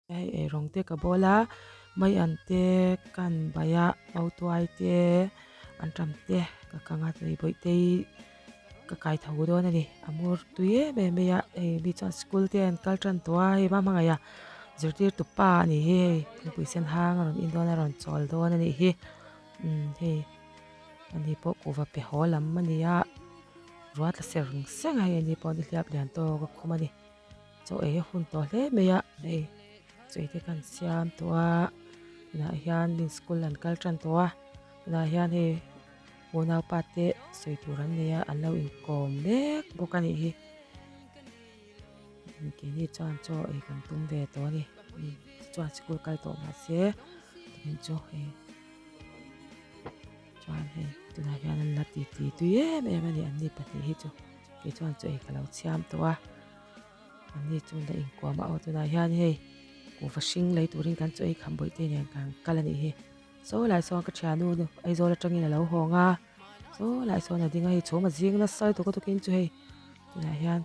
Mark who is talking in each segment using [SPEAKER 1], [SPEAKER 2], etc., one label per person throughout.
[SPEAKER 1] Hei eirawng te ka bawl a, maian te kan bai a, mautuai te anṭam te ka kang a, tui bawihte hi ka kai tho dawn a ni. A mur tui em em mai a, hei mi chuan school te an kal tan tawh a, hei hma hmangaih a zirtirtu pa a ni hi hei thingpui sen hang a rawn in dawn a rawn chawl dawn a nih hi umm hei ani pawh kuhva pe haw lam a ni a, ruah tla ser seng a hei ani pawh nihliap lian tawk a khum a ni. Chaw ei a hun tawh hle mai a hei chaw ei te kan siam tawh a tunah hian mi school an kal tan tawh a tunah hian hei unaupa te sawi tur an nei a an lo inkawm mek bawk a nih hi keini chuan chaw ei kan tum ve tawh a ni chuan school kal tawh mahse tukin chu hei chuan hei tunah hian an la titi tui em em a ni an ni pahnih hi chu kei chuan chaw ei ka lo chhiam tawh a an ni chu la inkuam a aw tunah hian hei kuhva hring lei turin kan chaw ei kham bawih te nen kan kal a nih hi saw lai sawn ka thiannu nu Aizawl atangin a lo hawng a saw lai sawn a ding a hei chhum a zing nasa lutuk a tukin chu hei tunah hian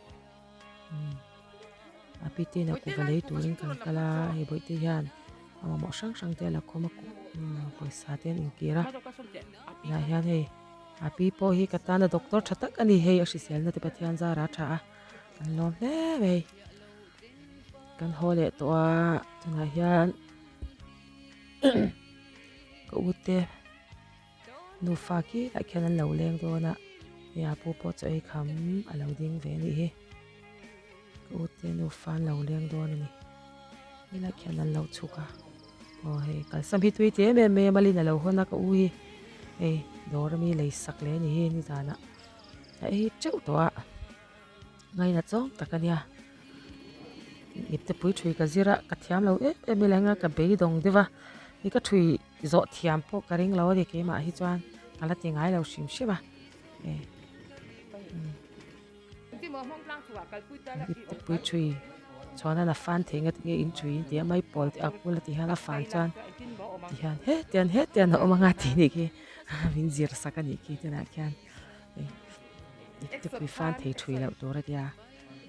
[SPEAKER 1] umm a pi te inah kuhva lei turin kan kal a hei bawih te hian a mamawh hrang hrang te a la khawm a pawisa te an inkir a tunah hian hei a pi pawh hi ka tana doctor tha tak a ni hei a hriselna te Pathian zara tha a. An lawm hle mai. Kan haw leh tawh a, tunah hian ka u te nufa khi lah khian an lo leng dawn a, hei a pu pawh chaw ei kham a lo ding ve a nih hi. Ka u te nufa an lo leng dawn a ni. Helai khian an lo chhuk a, aw hei kalsam hi tui ti em em mai a malin a lo hawn a ka u hi hei dawr ami lei sak leh a ni hi nizanah. A ei teuh tawh a ngaina chawng tak a nia ipte pui thui ka zir a ka thiam lo em em mai lenga ka beidawng deuh a ni ka thui zawh thiam pawh ka ring lo a ni keimah hi chuan ka la ti ngai lo hrim hrim a ipte pui thui chuan a fan thei nge tinge in thui in ti a mai pawl te a kul a ti hian a fan chuan ti hian hetiang hetiang a awm anga tih nih khi min zir sak a nih khi tunah khian. Iptepui fan thei thui loh tur a tia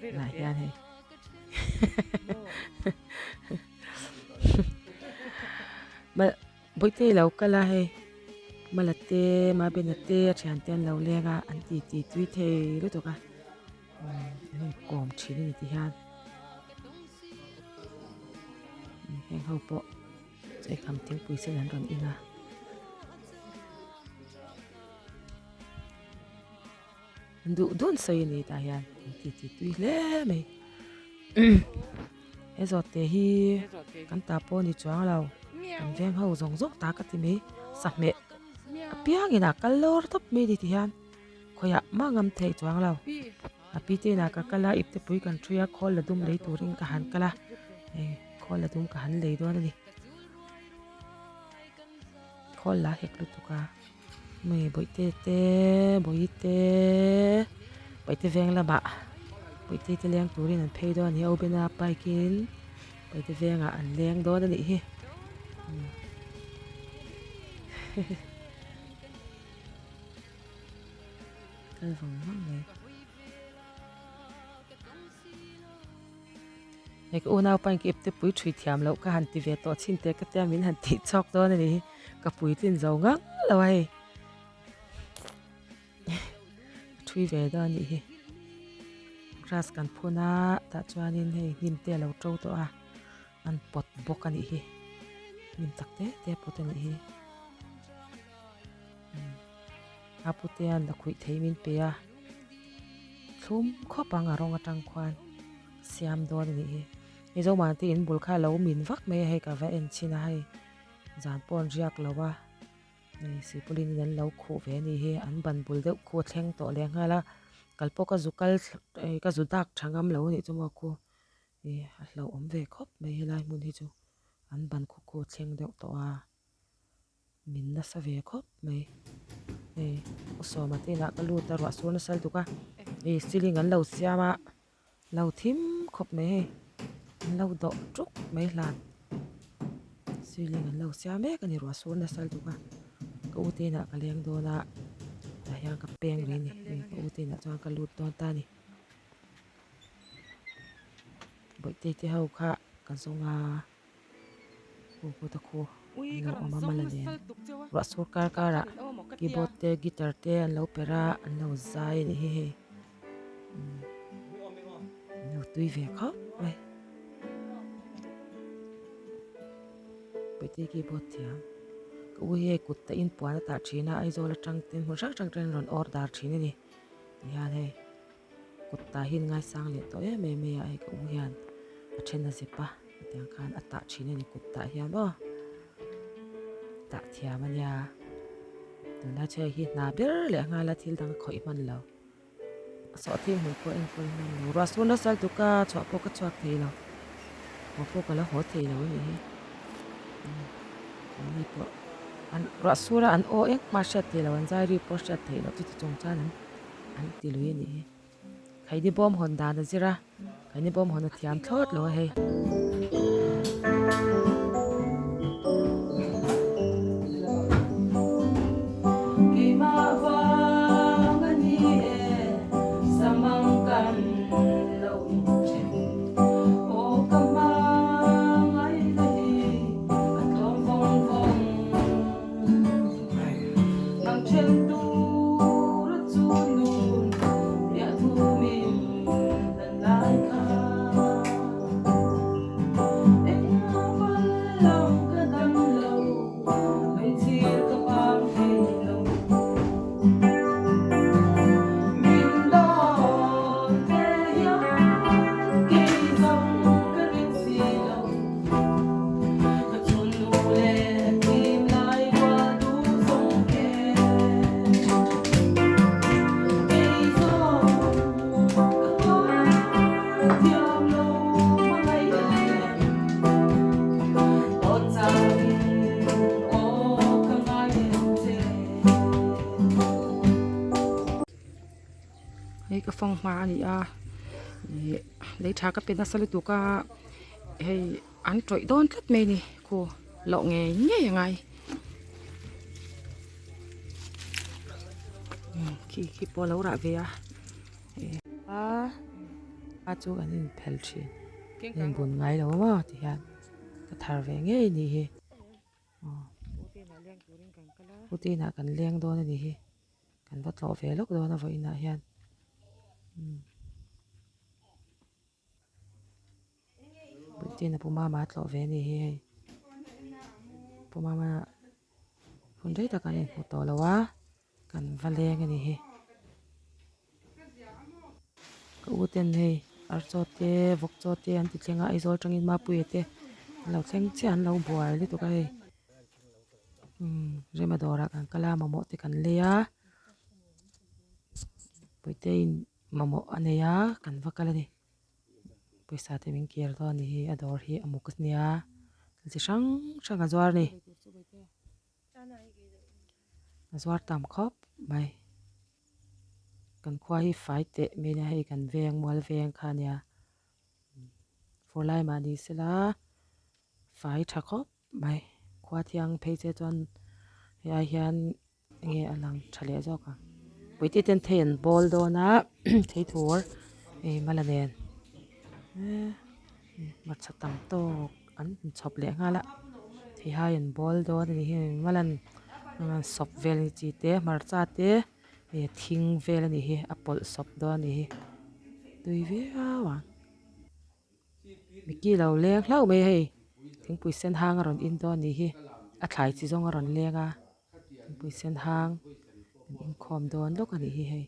[SPEAKER 1] tunah hian hei Bawihte lo kal a hei Mala te Mabena te a thian te an lo leng a an ti ti tui thei lutuk a an inkawm thin a ni ti hian heng ho pawh Eikham thingpui sen an rawn in a. An duh dun sawi a ni tah hian an ti ti tui hle mai. He zawhte hi kan ta pawh a ni chuang lo. Kan veng ho zawng zawng ta ka ti mai. Sahmeh apiangin a kal lawr tawp mai a ni ti hian khawiah mah ngam thei chuang lo. A pi te inah ka kal a iptepui kan ṭhui a khawl la dum lei turin ka han kal a hei khawl la dum ka han lei dawn a ni khawl la hek lutuk a hmei bawihte te bawihte bawihte veng lamah bawihte te leng turin an phei dawn a ni a obena bike in bawihte vengah an leng dawn a nih hi. Kal vang vang mai. Hei ka unau pain ka ipte pui thui thiam loh ka han ti ve tawh chin te ka tia min han tih chhuak dawn a ni hi ka puitlin zo ngang lo a hei. Ka thui ve dawn a nih hi. Grass kan phun a tah chuanin hei hnim te a lo to tawh a an pawt bawk a nih hi. Hnim tak te te a pawt a nih hi. A putean la khuih thei min pe a, thlum khawp ang a rawng atang khuan siam dawn a nih hi. Hei Zoman te in bul kha a lo min vak mai a hei ka va en chhin a hei zan pawh an riak lo a, hei Sipawlin in an lo khuh ve a nih hi an ban bul deuh khu a thleng tawh leh nghal a, kal pawh ka zu kal ka zu dak tha ngam lo a nih chu maw khu ih a hlauhawm ve khawp mai helai hmun hi chu an ban khu khu a thleng deuh tawh a. Min nasa ve khawp mai. Hei u Sawma te inah ka lut a ruah sur nasa lutuk a. Hei ceiling an lo siam a lo thim khawp mai hei. An lo dawh tuk mai hlan. Ceiling an lo siam mek a ni ruah sur nasa lutuk a. Ka u te inah ka leng dawn a tah hian ka peng rih a ni. Hei ka u te inah chuan ka lut dawn ta a ni. Bawihte te ho kha ka zawng a. Khu te khu an lo awm a mala nen ruah sur kar karah keyboard te guitar te an lo perh a an lo zai a nih hi hei umm an lo tui ve khawp mai Paite keyboard thiam ka u hi hei kut ta in puan a tah thin a Aizawl atang ten hmun hrang hrang atangin rawn order thin a ni tihian hei. Kut tah hi ngaisang leh tawh em em mai a, hei ka u hian a then a zep a, hetiang khan a tah thin a ni kut tah hian aw tah thiam a nia tunlai chu hei hi hna ber leh nghal a thil dang a khawih hman lo a sawhthing hmun pawh a enkawl hman lo ruah sur nasa lutuk a chhuah pawh ka chhuak thei lo haw pawh ka la haw thei lo a nih hi an ni pawh an ruah sur a an aw engmah hriat theih loh an zai ri pawh hriat theih loh chuti chung chuan an. An ti lui a nih hi. Khaini bawm hawn dan a zir a, khaini bawm hawn a thiam thlawt lo a hei. Hei ka fanghma a ni a ih lei tha ka pe nasa lutuk a hei an tawih dawn tlat mai a ni khu loh ngei ngei a ngai khi khi pawh a lo rah ve a a a chu an inphel thin an inbun ngai lo maw ti hian ka thar ve ngei a nih hi Scooty inah kan leng dawn a nih hi. Kan va tlawh ve lawk dawn a vawiinah hian umm Puitin a pu mama a tlawh ve a ni hi hei pu mama hun rei tak an inhmu tawh lo a kan va leng a ni hi ka u ten hei archaw te vawk chaw te an ti thleng a Aizawl atangin Mapuia te an lo thleng chiah an lo buai lutuk a hei. Umm Rema dawrah kan kal a mamawh te kan lei a Puiteiin mamawh a nei a kan va kal a ni pawisa te min kir dawn a ni hi a dawr hi a muk ania thil chi hrang hrang a zuar a ni a zuar tam khawp mai kan khua hi fai teh mai ania hei kan veng mual veng kha ania fur lai mah ni sela fai tha khawp. Mai khua thiang phei che chuan hei ai hian enge a lang tha leh zawk ang puite ten thei an bawl dawn a thei thur hei mala nen eee hmarcha tam tawk an inchhawp leh nghal a theihai an bawl dawn a ni hi malan sawp vel ni chi te hmarcha te hei thing vel a ni hi a pawlh sawp dawn a ni hi tui viau ang. Mickey lo leng hlauh mai a hei thingpui sen hang a rawn in dawn a nih hi a thlai chi zawng a rawn leng a thingpui sen hang an inkhawm dawn lawk a nih hi hei.